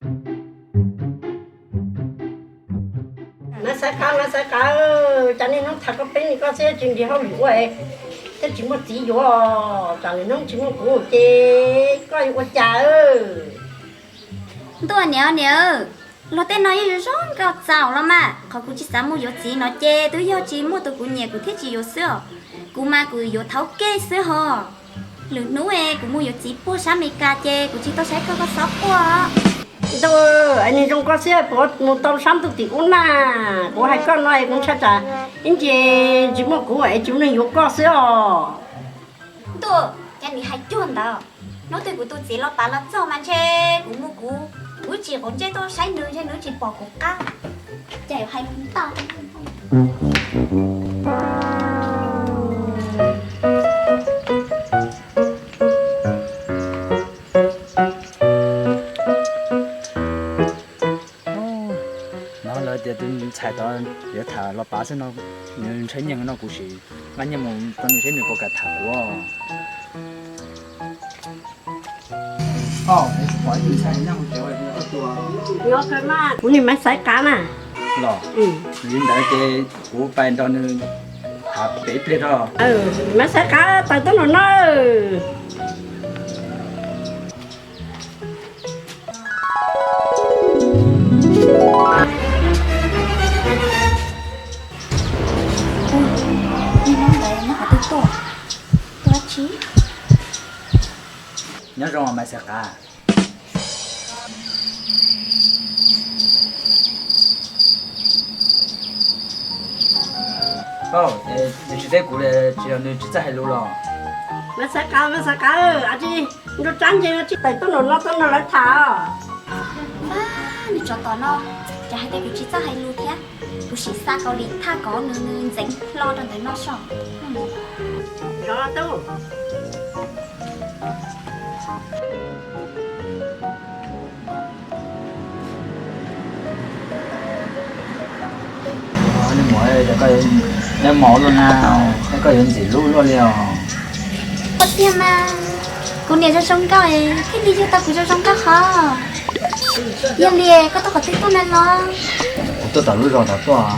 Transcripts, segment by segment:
Maiv Xaiv Qav, Maiv Xaiv Qav, cas niaj hnub tham koj peb li koj xwb, tsis nrhiav hauj lwm ua, thiab tsis muaj txiv yuav, tsam lwm hnub tsis muaj kuv ces koj yuav ua cas? Ntuj niam niam, luag tej no yeej zoo zoo nkauj txaus los mas, qhov kuv tsis xav mus yuav txiv no ces twb yog tsis muaj tus kuv nyiam kuv thiaj tsis yuav xwb os. Kuv mas kuv yuav thaum kej xwb hos. Lwm hnub kuv mus yuav txiv puag sab Amelikas ces kuv tsis tau saib koj, koj txhob quaj. Ntuj, es niag zoo koj xwb puas mus tau sab ntuj tim ub na? Kuv hais koj no es kuv ntshai tsam ib ntsis tsis muaj kuv es tsis muaj neeg yuav koj xwb os. Ntuj, cas nws hais cuag ntawd. Hnub twg kuv tus txiv los pav los txog mas ntshe kuv mus kuv, kuv tsis quav ntsej tuaj saib nws ntshe nws tsis pom kuv qab. Cas yuav hais ntau. No lawv tias tus ntxhais tod yuav tham los pav xwb no, nws ntshai nyiaj no kuv sim nqa nyiaj mus rau nws seb nws puas kam tham kuv. Kuv niag Maiv Xaiv Qav na. Los, yog li ntawd ces kuv pais nrog nws tham pem ib pliag tso. Maiv Xaiv Qav, tawm tuaj nram no. Ua, niag no ntawd nyob qhov twg tuaj? Tuaj dab tsi? Nyob zoo Maiv Xaiv Qav. Nws tsis teb kuv li, tsis yog nws tsis txawj hais lus los? Maiv Xaiv Qav, Maiv Xaiv Qav, a tsi nrog tsab nce tsis tawm tuaj nram no tuaj nrog lawv tham. Nws tsov tom no, cas hais tias kuv tsis txawj hais lus thiab. Kuv sim xa Kaus Lim thaj kov nws, nws ntxeev hlo rau ntawm no so. Zov tub. Nws muam, neb mov luaj na, es koj yuav ntxim hlub luaj li os. Ua tiag mas, kuv niam zoo zoo nkauj thiaj li yug tau kuv zoo zoo nkauj hos. Yog li koj tuaj qhov twg tuaj na los? Kuv tuaj tom lub zos tom tuaj.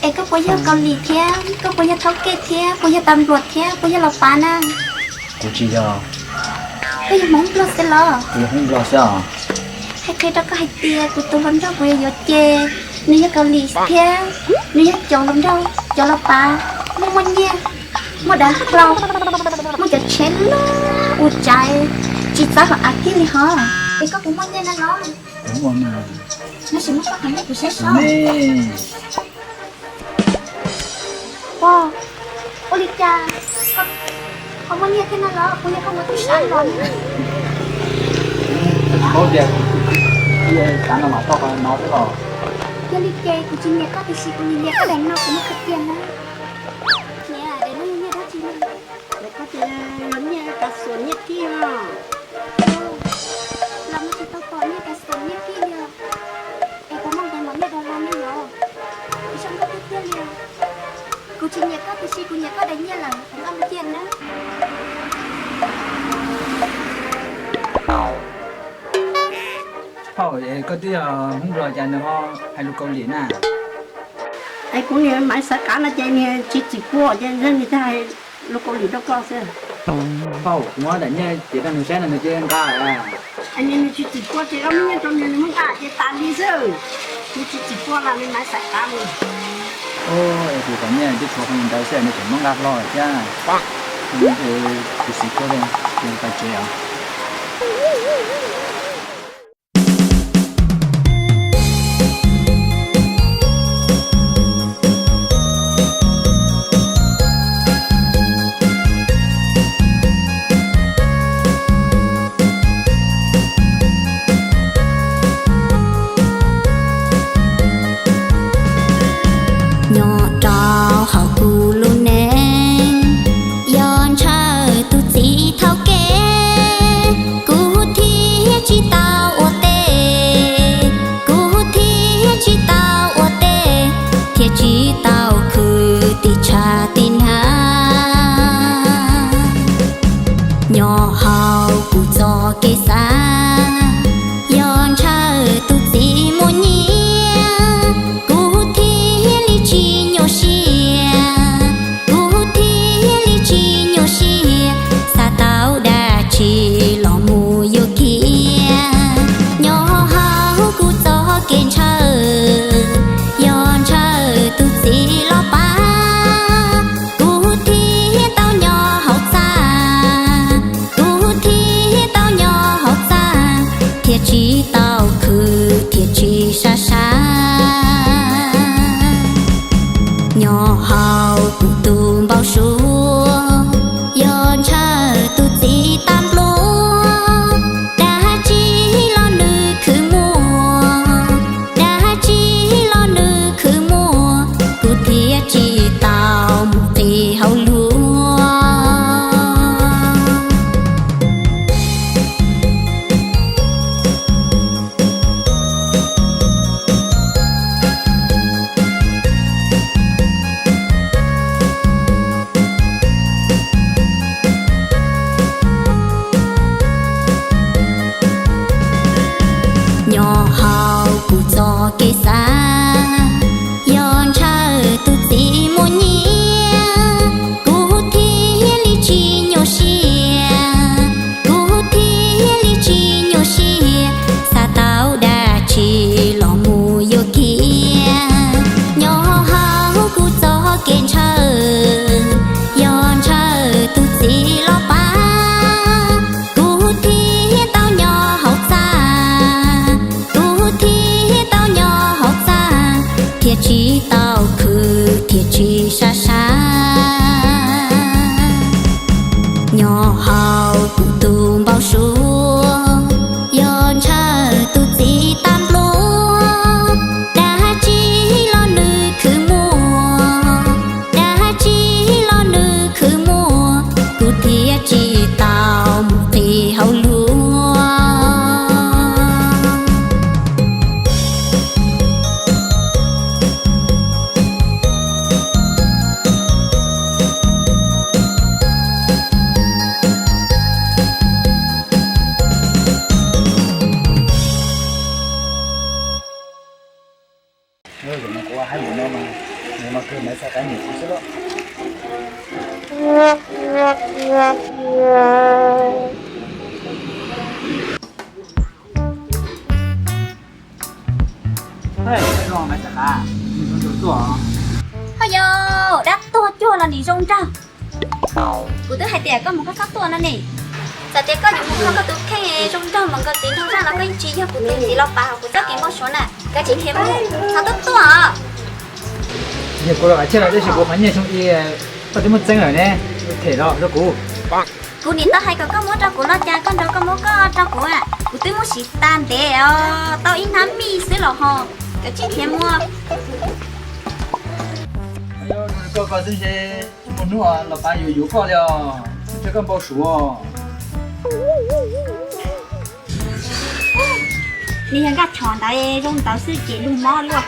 Es koj puas yog Kaus Lim thiab, koj puas yog thaub kej thiab, puas yog tas npluam thiab, puas yog los pav na? Kuv tsis yog. Koj yog Hmoob Nplog xwb los? Kuv yog Hmoob Nplog xwb os. Hais qhia rau koj hais tias kuv tus hluas nraug kuv yuav yuav ces nws yog Kaus Lim thiab, nws yog cov hluas nraug cov los pav, muaj muaj nyiaj, muaj dav hlau, muaj cov tsheb loj ua tsav, tsis txawv hauv av kiag li hos. Es koj puas muaj nyiaj na los? Kuv muaj mas. Nyob sis muab koj qhov nyiaj kuv saib seb. Ua, ua li cas ho muaj nyiaj thiab no los? Kuv yog koj mus tub sab los ne. Paub tias xav no mas toj no xwb los. Yog li ces kuv tsis nyiam koj tiam sis kuv nyiam nyiam koj daim no kuv muab koj tiag na. Niam, daim no yog nyiaj dab tsi na? Daim ko ces yog nyiaj kas xuam nyiaj kib os. Los mas tsis tau pom nyiaj kas xuam nyiaj kib li os. Es puas muaj nqe mos nyiaj dollar ne yom? Kuv zoo nkauj tiag tiag li os. Kuv tsis nyiam koj tiam sis kuv nyiam koj daim nyiaj lawm, kuv nqa mus cia na. Phauj, koj twb yog Hmoob Nplog cas nws ho hais lus Kaus Lim na? Es kuv niag Maiv Xaiv Qav no ces niag tsis txim pua ces nws thiaj hais lus Kaus Lim rau koj xwb. Phauj, kuv muab daim nyiaj cev rau nws saib no nws cia li nqa. Es niag nws tsis txim pua ces ob nyiaj rau nws, nws muab nqa ces tas li xwb. Nws tsis txim pua los niag Maiv Xaiv Qav mus. Es kuv daim nyiaj twb tshuav qhov ntawd xwb nws tseem muab nqa hlo thiab. Kuv tsis txim pua li, nws pais tsev os. Nyob rau hauv kuv lub neej, yog ntshaw tus txiv thaum kev, kuv thiaj thiaj tsis tau khwv thiaj tsis sab sab. Nyob hauv kuv tus npau suav, yog ntshaw tus txiv tag nplua, dab tsi los nws khwv muaj, dab tsi los nws khwv muaj, kuv thiaj tsis tau mus qhib hauv luag. Nyob hauv kuv txoj kev xav, yog ntshaw tus txiv muaj nyiaj, kuv thiaj li tsis nyuaj siab, kuv thiaj li tsis nyuaj siab, xav tau dab tsi los mus yuav kiag. Nyob hauv kuv txoj kev ntshaw, yog ntshaw tus txiv los pab, kuv thiaj tau nyob hauv txaj, kuv thiaj tau nyob hauv txaj, thiaj tsis tau khwv thiaj tsis sab sab. Nyob hauv kuv tus npau suav, yog ntshaw tus txiv tag nplua, dab tsi los nws khwv muaj, dab tsi los nws khwv muaj, kuv thiaj tsis tau mus qhib hauv luag. Ho yog dab tuag cuag los nim zoo nraug. Kuv twb hais tias koj mus koj txhob tuaj no ne. Txawm tias koj yuav mus kho koj tus kheej zoo nraug mas nkauj txiv nraug zaj los koj yeej tsis yog kuv tus txiv los pab hauv kuv txoj kev npau suav na. Koj tsis khiav mus, txhob tuaj tuaj os. Yog kuv los kav tsij los tab sis kuv qhov nyiaj xyoo i, koj twb muab txeeb lawm ne, them los rau kuv. Kuv nim tau hais kom koj muab rau kuv los cas koj nrog koj muab koj rau kuv, kuv twb muab siv tas ntev os, tau ib hnab mij xwb los ho, kav tsij khiav mus. Koj koj xwb ntshe tsis muaj hnub los pab yuav yuav koj li os, ntshe koj npau suav. Nws yog nkaj tshov ntawd zoo ntawd xwb ces lug mob luaj.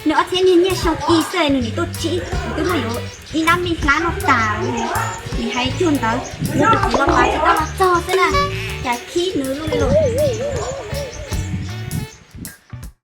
Nws ob txhiab niag nyiaj xyoo ib xwb nws nim tuaj tsib, nws twb muab yuav ib nrab mij hlab noj tas. Nws hais cuag ntawd, nws tus txiv los pab tsis tau los txog xwb na, cas khib nws luaj li los.